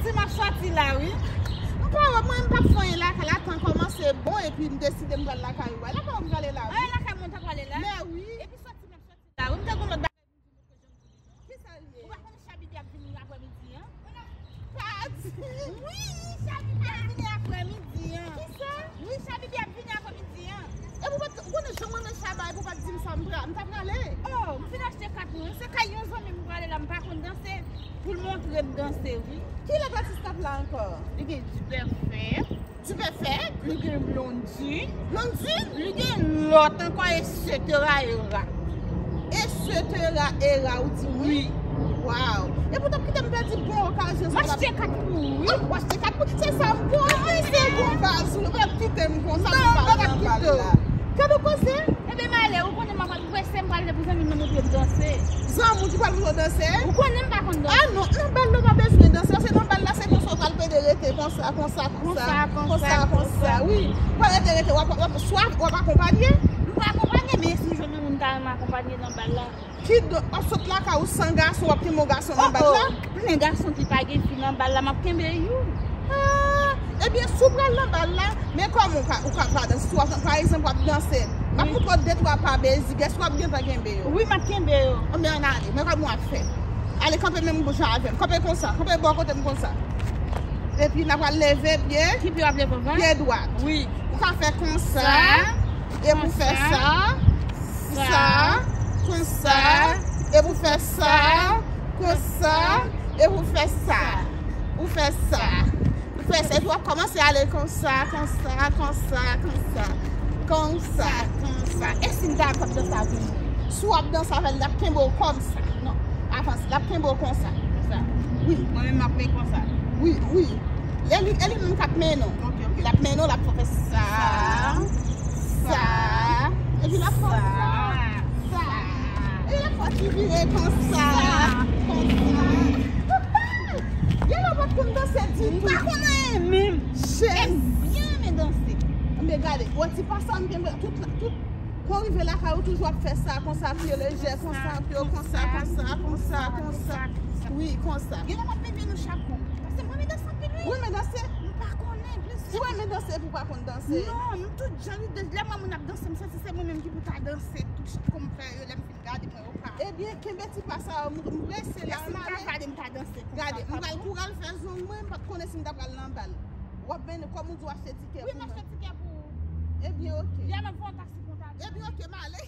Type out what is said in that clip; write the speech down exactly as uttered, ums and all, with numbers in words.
M ap sòti la, wi. M pa wè, mwen, m p ap fè anyen lakay la, tan kòmanse bon, epi m deside m pral lakay ou. Lakay ou m prale la, wi. Ay, lakay mwen ta prale la. Mè wi. Epi sòti m ap sòti la, wi. M te gon lòt bagay pou m di nou ke jan m di non. Kisa l ye? Ou pa konnen Chabidi ap vini aprèmidi an? Pati! Wi, Chabidi ap vini aprèmidi an. Kisa? Wi, Chabidi ap vini aprèmidi an. E pou w pa t, ou konnen jan mwen renmen Shabba, e pou w pa t di m sa, m pra-, m ta prale. Oh, m fin achte kat mwen. Se kay yon zanmi m prale la, m pa konn danse. Pou l montre m danse, wi. Ki lòt atis k ap la ankò? Li gen Dipèfèk. Dipèfèk? Li gen Blondine. Blondine? Li gen lòt ankò, etsetera, etsetera. Etsetera, etsetera, ou di wi? Wi. Waw. E pou w t ap kite m pèdi bon okazyon sa. M achte kat pou ou, wi. Ah, w achte kat pou, se sa m konnen, se bon baz ou. Ou p ap kite m konsa, non, m pa pral nan bal la. Gade w koze. Ebyen, m ale, ou konnen m ap prese, m prale pou zanmi m nan montre m danse. Zanmi w ki pral montre w danse? Ou konnen m pa konn danse. Ah non, nan bal la w pa bezwen danse, paske nan bal la se konsa w pral pede rete, konsa, konsa, konsa, konsa, konsa, wi. Ou pral rete, rete, w ap, w ap, swa w ap akonpanye. M pa akonpanye, men si m jwenn yon moun ta renmen akonpanye nan bal la. Kidonk, w ap sot lakay ou san gason, w ap kenbe yon gason nan bal la? Oh, oh, plen gason ki pa gen fi nan bal la, m ap kenbe you. Ah, ebyen, si w pral nan bal la, men kòman ou ka, ou ka pa danse? Si w ap, pa egzanp, w ap danse, m ap montre w de twa pa bezi, gès w ap gentan kenbe yo. Wi, m ap kenbe yo. Anben, ann ale, men kòman w ap fè? Ale, kanpe menm jan avè m. Kanpe konsa, kanpe bò kote m konsa. Epi, n a pral leve pye. Ki pye w ap leve, anvan? Pye dwat. Wi. Ou ka fè konsa. Sa. E pou fè sa, sa, konsa, e pou fè sa, konsa, e pou fè sa. Ou fè sa. Ou fè sa. Epi w ap kòmanse ale konsa, konsa, konsa, konsa. Konsa, konsa. E si m ta ap danse avè l? Si w ap danse avè l, l ap kenbe w kòmsa. Non, avanse. L ap kenbe w konsa. Konsa. Wi. Mwen menm, m ap fè konsa. Wi, wi. E li, e li menm k ap mennen w. Ok, ok. L ap mennen w, l ap fè w fè sa, sa, epi l ap fè w sa, sa. Epi l ap fè w ti vire konsa, konsa. Genlè w pa t konn danse ditou. M pa konn anyen menm. Jezi. E m byen renmen danse. Men gade, wè ti pa sa m gen tout, tout Kon rive lakay ou toujou ap fè sa konsa, pye lejè konsa, pye konsa, konsa, konsa, konsa. Wi, konsa. Genlè m ap mete nou chapo. Paske mwen renmen danse anpil, wi. Ou renmen danse? M pa konnen plis. Ou renmen danse epi w pa konn danse? Non, m tout jan li de, lè m wè moun ap danse, m santi se mwen menm ki pou ta danse tout jan kòm fè yo, lè m fin gade mwen yo pa. Ebyen, kenbe ti pa sa yo, m, m prese la, m ale. Gade, m ta danse konsa. Gade, m pral kouri al fè zong mwen, m pa t konnen si m ta pral nan bal. W ap mennen, kòm ou di w achte tikè pou mwen. Wi, m achte tikè pou ou. Ebyen, oke. Yè m ap fè yon taksi konsa. Ebyen, oke, m ale.